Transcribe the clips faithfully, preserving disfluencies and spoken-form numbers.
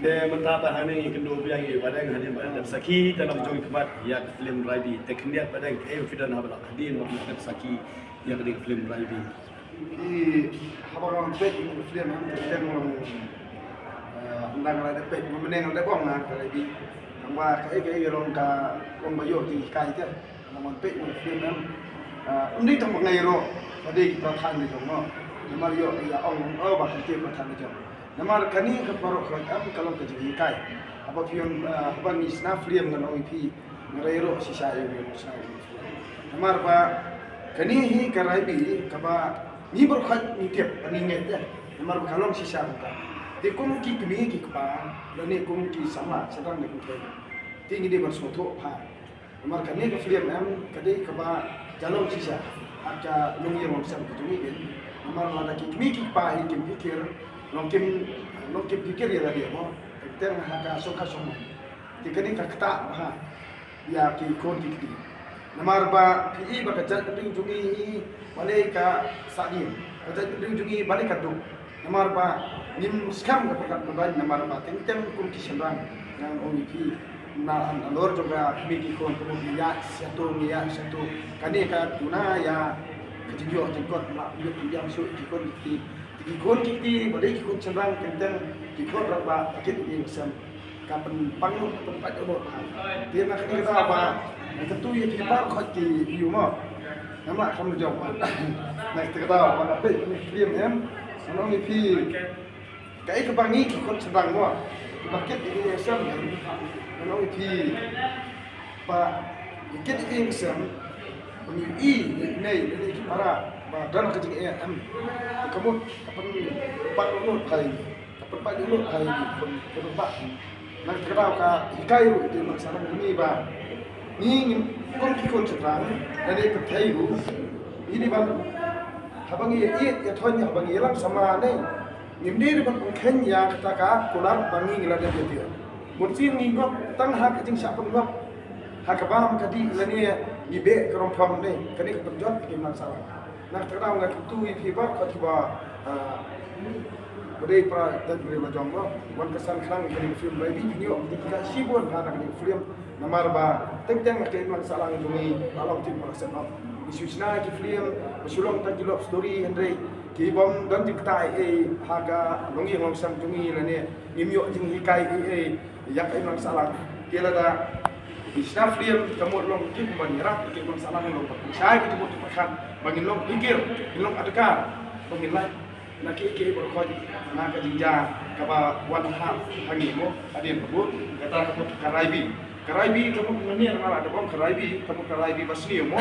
Te mynta pat hangne ngi kynduh biang ïa i Bah Deng hadien ba dep sakhi te long jong i khmat ïa ka film Raibi, te khyndiat Bah Deng, kaei ba phi don haba la hadien ba phi la dep sakhi ïa kane ka film Raibi? Ki, haba nga peit ïa ka film, te teng long, eh, ynda nga la dep peit, mynne nga la dep ong na ka Raibi. Tangba kaei kaei long ka long ba ïoh jinghikai te. Namar peit ïa ka film em, ah, ym dei tang ba nga ïaroh ba dei ki para than la jong, mo. Namar ïoh ïa ong ong, oh, ba ka dei para than la jong. Namar kane ka baroh khoit em ka long ka jinghikai. Haba phi ong, ah, haba ngi shna film ngan ong ïa phi, nga ïaroh shisha ïa u ngan shna ïa u. Namar ba kane hi ka Raibi kaba ngi baroh khoit ngi tip ba ngi ngeit ïa. Namar ba ka long shisha kumta. Te kum ki kmie ki kpa lane kum ki samla shynrang ne kum ki, te ngi dei ban sngewthuh bha. Namar kane ka film em ka dei kaba ka long shisha ha ka longïing longsem ka jong ngi. Namar lada ki kmie ki kpa hi kim pyrkhat, long kim, long kim pyrkhat ïa lade, mo. Teng teng ha ka shong ka shong. Te kane ka ktah bha ïa ki khun ki kti. Namar ba phi i ba ka jaitbynriew jong ngi hi balei ka sahdien, ka jaitbynriew jong ngi balei ka duk. Namar ba ngim skhem ka pyrkhat ba bang, namar ba teng teng kum ki shynrang, ngan ong ïa phi, na halor jong ka kmie ki khun, ka mut ngi ïaid shato ngi ïaid shato. Kane ka duna ïa ka jingïoh jingkot, la pynbiang shuh ki khun ki kti. Te ki khun ki kti, balei ki khun shynrang, teng teng ki khun rangbah, ki kit ïa ki sem. Ka pynpang lut, ka pynpait lut ha. Te na kane ka daw ba nga kyntu ïa phi baroh khoit ki view, mo. Ngam lah kham jop ba na kata ka daw ba nga peit ïa ka film em, ngan ong ïa phi, kaei kaba ngi ki khun shynrang, mo, kiba kit ïa ki sem, ngan ong ïa phi ba ngi kit ïa ki sem, ba ngi i ïa ki nei ïa ki para ba don ka jingeh em. Te ka mut ka pynpait lut ha ïa ngi. Ka pynpait lut ha ïa ngi, pyn-, pynpait. Na kata ka daw ka hikai ruh ïa ki imlang sahlang jong ngi ba ngi ngim, kum ki khun shynrang, lane pyrthei ruh, ngi dei ban, haba ngi ïa ïeit ïa thoh, haba ngi ïalam samla ne, ngim dei ruh ban pynkheiñ ïa kata ka kular ba ngi ngi la dep ïa tiar. Bunsien ngi ngop tang ha ka jingshah pynngop ha ka bam ka dih lane ngi beh ka rong phom ne, kane ka pynjot ïa ki imlang sahlang. Na kata ka daw nga kyntu ïa phi baroh khoit kiba, ah, ba dei para jaitbynriew la jong, mo. Wan kyrsan khnang ïa kane ka film Raibi, phin ïoh ka jinghikai shibun ha kane ka film. Namar ba teng teng ka imlang sahlang jong ngi la long tip ba la sep noh. Ngi shu shna ki film ba shu long tang ki love story, hynrei ki bym don jingktai ei ha ka longïing longsem jong ngi lane ngim ïoh jinghikai ei ei ïa ka imlang sahlang. Te lada ngi shna film ka mut long ki ban ïarap ïa ka imlang sahlang, long ban pynshai ka jingmut jingpyrkhat, ba ngin long pyrkhat, ngin long adkar, ba ngin lait na kiei kiei baroh khoit na ka jingjia kaba wan hap ha ngi, mo. Hadien ka mut kata ka mut ka Raibi. Ka Raibi ka mut mynne nga la dep ong ka Raibi, ka mut ka Raibi ba sniew, mo,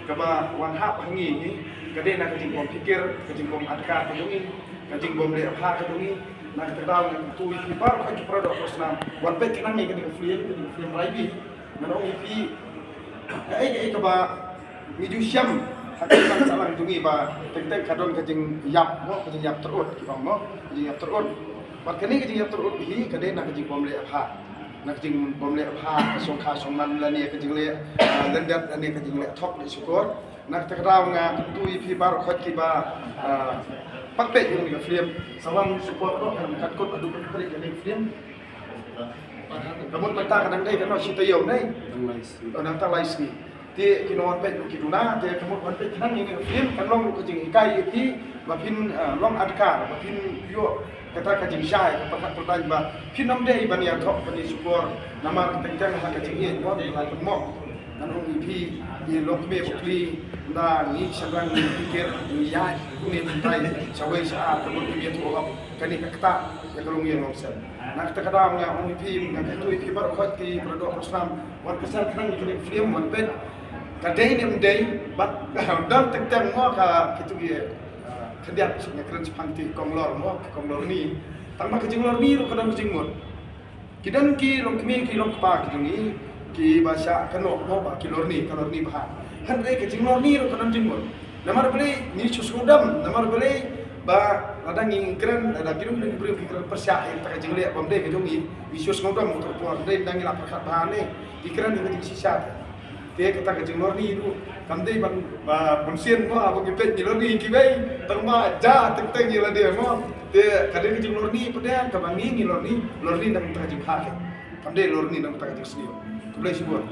kaba wan hap ha ngi hi. Ka dei na ka jingbym pyrkhat, ka jingbym adkar ka jong ngi, ka jingbym leh bha ka jong ngi. Na kata ka daw nga kyntu ïa phi baroh khoit ki para doh para snam, wan peit khnang ïa kane ka film, kane ka film Raibi. Ngan ong ïa phi, kaei kaei kaba ngi ju shem ha ka imlang sahlang jong ngi ba teng teng ka don ka jingïap, mo, ka jingïap tyrut, ki ong, mo, ka jingïap tyrut. Bad kane ka jingïap tyrut hi ka dei na ka jingbym leh bha, na ka jingbym leh bha ka shongkha shongman lane ka jingleh, ah, lyndet lane ka jingleh thok leh shukor. Na kata ka daw nga kyntu ïa phi baroh khoit kiba, ah, pat peit ïa kane ka film, sa wan support noh, ka kat kut haduh ka tarik ïa kane ka film. Ka mut mynta ka dang dei katno, shi taïew ne? Dang lai sngi. Oh, nangta lai sngi. Te ki nongwan peit ruh ki duna, te ka mut wan peit khnang ïa kane ka film, kan long ruh ka jinghikai ïa phi ba phin, ah, long adkar, ba phin ïoh kata ka jingshai, ka pyrkhat pyrdain ba phin ym dei ban ïathoh ban ïa shukor namar teng teng ha ka jingïeit, mo, ban ïa pynmong. Ngan ong ïa phi, ïa longkmie bakli, ynda ngi shynrang ngi pyrkhat, ngi ïaid kumne kumtai shawei sha ar, ka mut ngim ïathuh hok kane ka ktah ïa ka longïing longsem. Na kata ka daw nga ong ïa phi, nga kyntu ïa phi baroh khoit ki para doh para snam, wan kyrsan khnang ïa kane ka film, wan peit. Ka dei ne ym dei, bad don teng teng, mo, ka, kitu ki, ah, khyndiat nga kren shaphang ki kong lor, mo, ki kong lor ni. Tang ba ka jinglor ni ruh ka don ka jingmut. Ki don ki longkmie ki longkpa ki jong ngi kiba shah kynnoh, mo, ba ki lor ni, ka lor ni bha. Hynrei ka jinglor ni ruh ka don jingmut. Namar balei ngi shu sngewdom, namar balei ba lada ngi kren, lada ki don ki briew ki kren pyrshah ïa kata ka jingleh bym dei ka jong ngi, ngi shu sngewdom, to, to, dei, ynda ngi la pyrkhat bha ne, ki kren ïa ka jingshisha. Te kata ka jinglor ni ruh kam dei ban, ba, bunsien, mo, ba ngi peit ngi lor ni kiwei, tang ba ja teng teng ïa lade, mo. Te ka dei ka jinglorni pat, ka ba ngi ngi lorni, lorni nangta ka jingpha ka. Kam dei lorni nangta ka jingsniew. Khublei shibun.